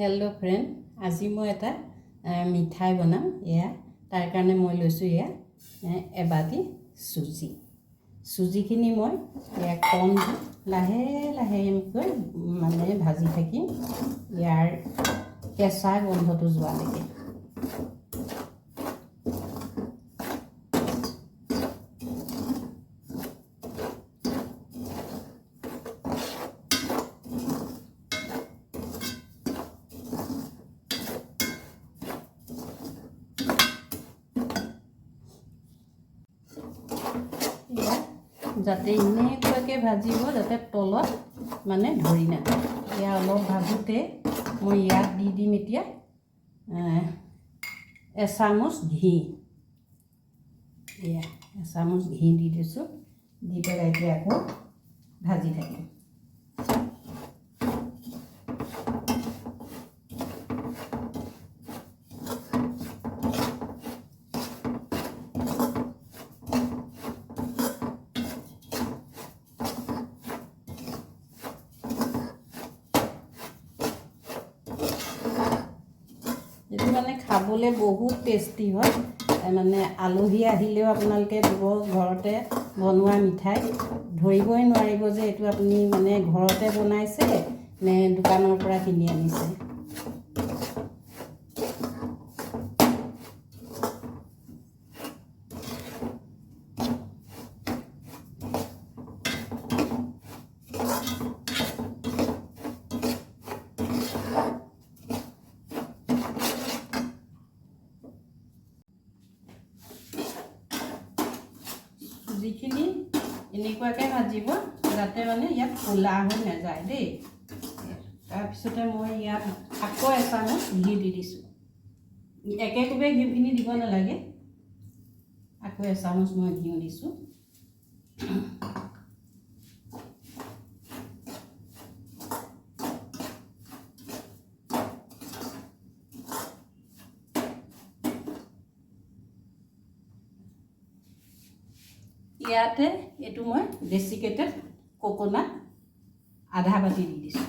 Hello' friend, আজি মই এটা মিঠাই বনাম। এয়া তাৰ কাৰণে মই লৈছোঁ এয়া এবাটি চুজি। চুজিখিনি মই এয়া কম লাহে লাহেকৈ মানে ভাজি থাকিম ইয়াৰ কেঁচা গোন্ধটো যোৱালৈকে। যাতে এনেকুৱাকৈ ভাজিব যাতে তলত মানে ধৰি নাযায়। এয়া অলপ ভাজোঁতে মই ইয়াত দি দিম এতিয়া এচামুচ ঘি। এয়া এচামুচ ঘি দি দিছোঁ, দি পেলাই এতিয়া আকৌ ভাজি থাকিম। এইটো মানে খাবলৈ বহুত টেষ্টি হয়। মানে আলহী আহিলেও আপোনালোকে দিব ঘৰতে বনোৱা মিঠাই, ধৰিবই নোৱাৰিব যে এইটো আপুনি মানে ঘৰতে বনাইছে নে দোকানৰ পৰা কিনি আনিছে। চুজিখিনি এনেকুৱাকৈ ভাজিব যাতে মানে ইয়াত ক'লা হৈ নাযায় দেই। তাৰপিছতে মই ইয়াত আকৌ এচামুচ ঘি দি দিছোঁ। একেকোবে ঘিউখিনি দিব নালাগে, আকৌ এচামুচ মই ঘিউ দিছোঁ। ইয়াতে এইটো মই ডেচিকেটেড কোকোনাট আধা বাতি দি দিছোঁ।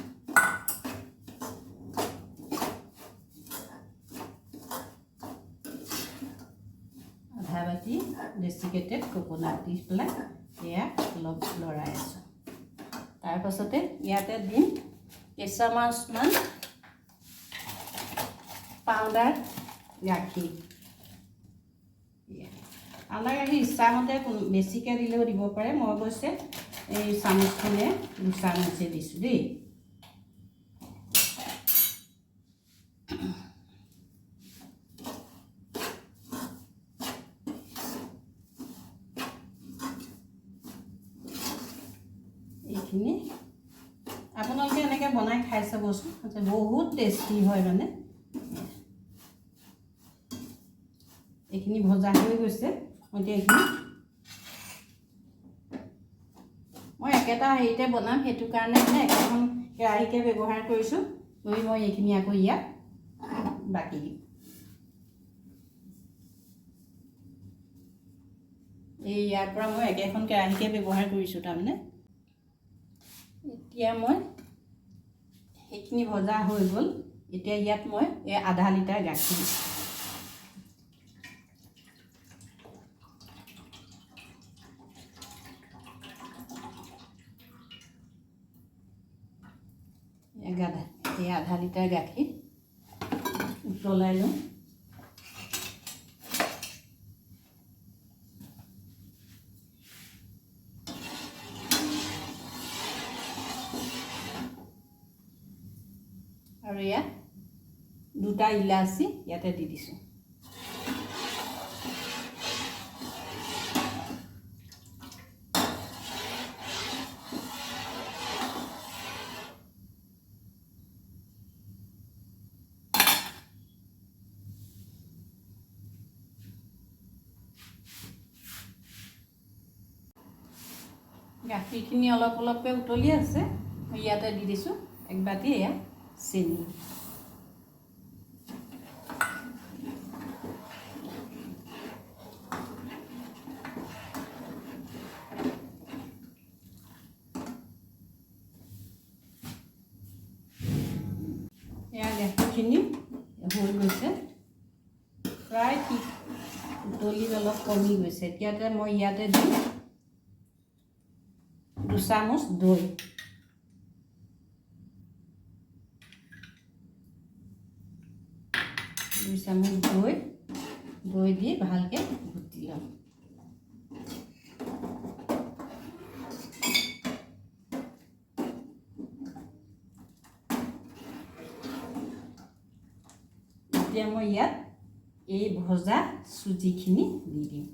আধা বাতি ডেচিকেটেড কোকোনাট দি পেলাই এয়া অলপ লৰাই আছোঁ। তাৰপাছতে ইয়াতে দিম কেইচামুচমান পাউডাৰ গাখীৰ। পাউডাৰ গাখীৰ ইচ্ছামতে বেছিকৈ দিলেও দিব পাৰে, মই অৱশ্যে এই চামুচখনে দুচামুচে দিছোঁ দেই। এইখিনি আপোনালোকে এনেকৈ বনাই খাই চাবচোন, বহুত টেষ্টি হয়। মানে এইখিনি ভজা হৈ গৈছে। এতিয়া এইখিনি মই একেটা হেৰিতে বনাম, সেইটো কাৰণে মানে একেখন কেৰাহীকে ব্যৱহাৰ কৰিছোঁ। গৈ মই এইখিনি আকৌ ইয়াত বাকি দিম। এই ইয়াৰ পৰা মই একেখন কেৰাহীকে ব্যৱহাৰ কৰিছোঁ তাৰমানে। এতিয়া মই সেইখিনি ভজা হৈ গ'ল। এতিয়া ইয়াত মই এই আধা লিটাৰ গাখীৰ, এই আধা লিটাৰ গাখীৰ উতলাই লওঁ। আৰু ইয়াত দুটা ইলাচি ইয়াতে দি দিছোঁ। গাখীৰখিনি অলপ অলপকৈ উতলি আছে, ইয়াতে দি দিছোঁ এক বাতি এয়া চেনি। এয়া চুজিখিনি হৈ গৈছে প্ৰায়, ঠিক উতলি অলপ কমি গৈছে। এতিয়াতে মই ইয়াতে দিম 2 চামুচ দৈ। 2 চামুচ দৈ। দৈ দি ভালকৈ ঘুটি ল'ম। এতিয়া মই ইয়াত এই ভজা চুজিখিনি দি দিম।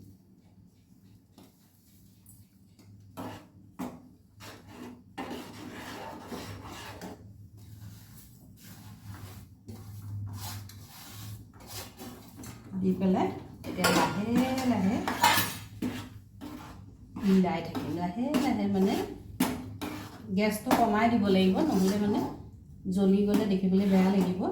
দি পেলাই এতিয়া লাহে লাহে মিলাই থাকিম। লাহে লাহে মানে গেছটো কমাই দিব লাগিব, নহ'লে মানে জ্বলি গ'লে দেখিবলৈ বেয়া লাগিব।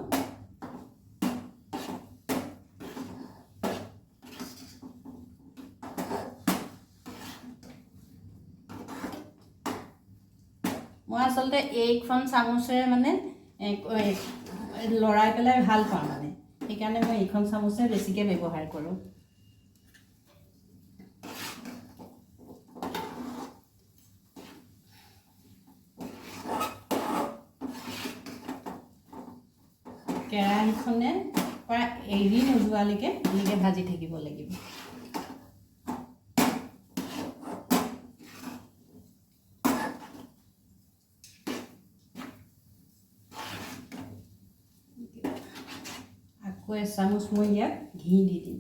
মই আচলতে এইখন চামুচেৰে মানে লৰাই পেলাই ভাল পাওঁ, মানে সেইকাৰণে মই এইখন চামুচে বেছিকৈ ব্যৱহাৰ কৰোঁ। কেৰাহীখনে পৰা এৰি নোযোৱালৈকে এনেকৈ ভাজি থাকিব লাগিব। আকৌ এচামুচ মই ইয়াত ঘি দি দিম।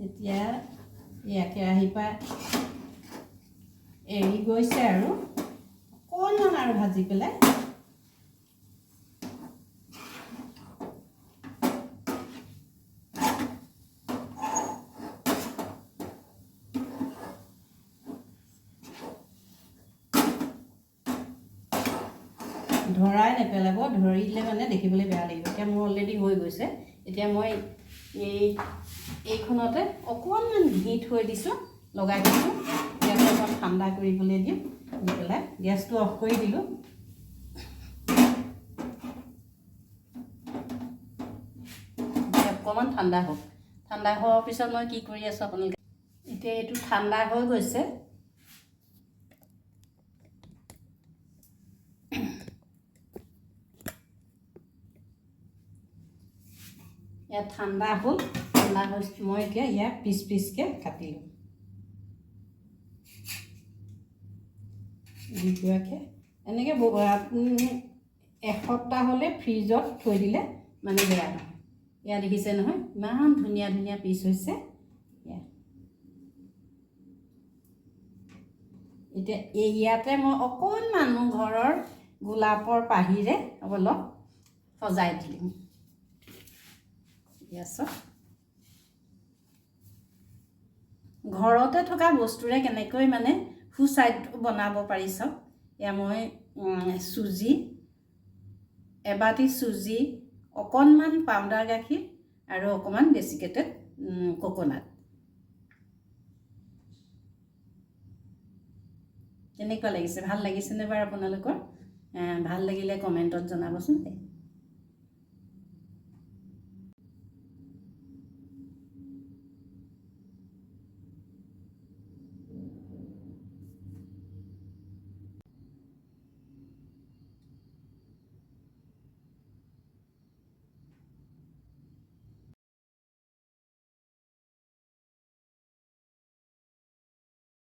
এতিয়া এয়া কেৰাহীৰ পৰা এৰি গৈছে আৰু অকণমান আৰু ভাজি পেলাই। ধৰাই নেপেলাব, ধৰিলে মানে দেখিবলৈ বেয়া লাগিব। এতিয়া মোৰ অলৰেডি হৈ গৈছে। এতিয়া মই এইখনতে অকণমান ঘি থৈ দিছোঁ, লগাই দিছোঁ। ইয়াতে অকণ ঠাণ্ডা কৰিবলৈ দিম। দি পেলাই গেছটো অফ কৰি দিলোঁ। এতিয়া অকণমান ঠাণ্ডা হওক। ঠাণ্ডা হোৱাৰ পিছত মই কি কৰি আছোঁ আপোনালোকে। এতিয়া এইটো ঠাণ্ডা হৈ গৈছে। ইয়াত ঠাণ্ডা হ'ল। ঠাণ্ডা হৈ মই এতিয়া ইয়াক পিচ পিচকৈ কাটি ল'ম দুটুকুৰাকৈ। এনেকৈ আপুনি এসপ্তাহলৈ ফ্ৰিজত থৈ দিলে মানে বেয়া নহয়। ইয়াত দেখিছে নহয়, ইমান ধুনীয়া ধুনীয়া পিচ হৈছে। এয়া এতিয়া এই ইয়াতে মই অকণমান মোৰ ঘৰৰ গোলাপৰ পাহিৰে অলপ সজাই দিম। ইয়াত চাওক, ঘৰতে থকা বস্তুৰে কেনেকৈ মানে সুস্বাদু বনাব পাৰি চাওক। এয়া মই চুজি এবাটি, চুজি, অকণমান পাউডাৰ গাখীৰ আৰু অকণমান ডেচিকেটেড কোকোনাট। কেনেকুৱা লাগিছে? ভাল লাগিছেনে বাৰু আপোনালোকৰ? ভাল লাগিলে কমেণ্টত জনাবচোন।